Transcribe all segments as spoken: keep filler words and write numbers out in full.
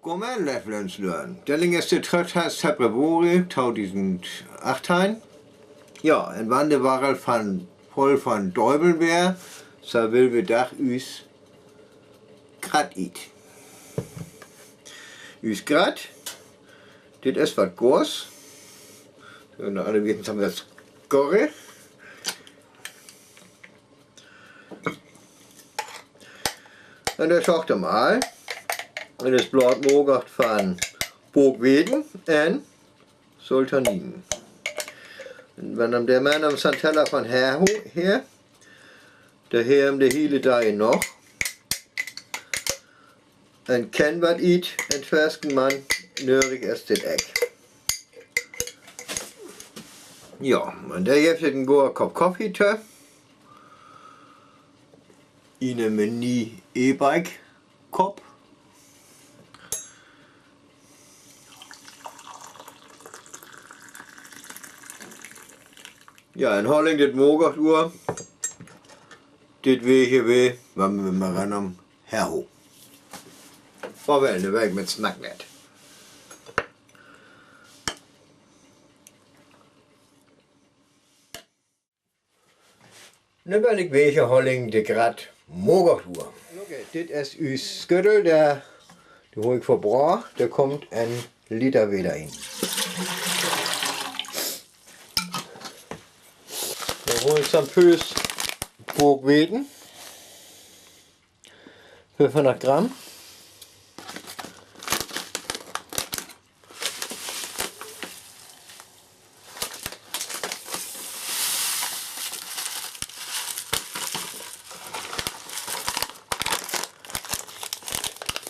Goodmorgen, leve Lünnslüün. Dit is de twintigste Februar tweedusend achttein. Jo, en wann de Wereld voll van Duvel wär, soo well wi doch us Grat iet. Us Grat, dit is wat Goors. Soo, nu alle weten, haben dat Gurre. En dat schaakt em al. En dat is Blaad moog van Bookweite en Sultanine. En wann em de Mann em Santella van her, her, de heer em de hiele Dag noch. En kän wat iet, en twesken Mann, nödig is dit ek. Jo, en dee hett en goode Kopp Koffie too. Ene Mini E-Bike Kopp. Jo, en Holling, dit moog ik woll. Dit wee hee, wee, wann wi mer ran am Herr ho. Farwell, de Welt mit Snacknet. Nu well ik weten, Holling, de Grat moog woll. Okay, dit is us Schöttel, de, de hab ik verbrocht. Dao kummt en Liter Weter in. Dan hol ik zo'n Pöös Bookweite. Fiefhundat Gramm.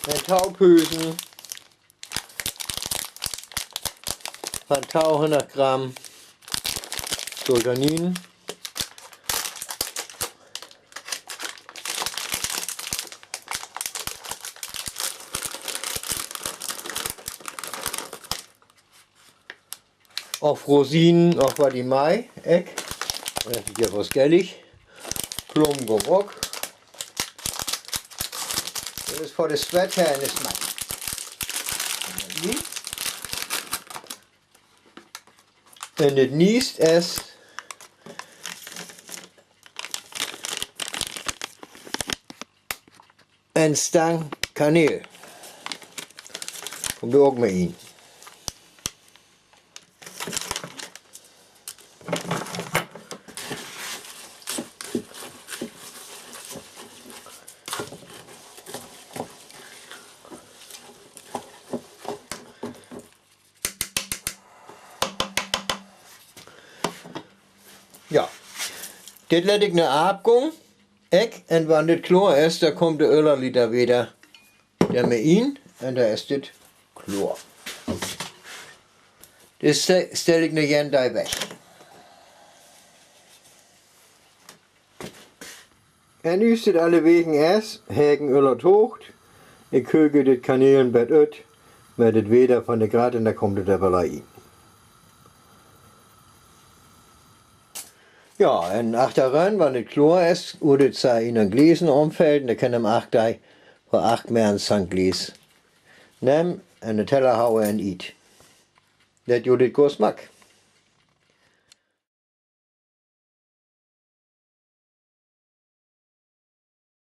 En too Pöös van tweehundat Gramm Sultanine. Of Rosine, of wat ik meen, ik. Dat is verschillig. Plumgummi ok. Dat is vör de Zwett her en de Smaak. En dit nüst is en Stang Kaneel. Kummt d'r ok mit in. Jo. Dit let ik nu aafgongen. Ik, en wann dit kloor is, dan kummt de öller Liter Weter d'r mit in. En dan is dit kloor. Dit stel ik nu hei weg. En nu dit alle wegen is, hei ik en öller Toogt. Ik köök dit Kaneel en bät ut, mit dit Weter van de Grat, en dan kummt dit d'r bie in. Jo, en achterrun, wann dit kloor is, woor dit zoe in en Gläs omfelt, en dan kän em acht Dage vör acht Män en Gläs nemen, en de Teller hauwe en iet. Dat jüt dit goot Smaak.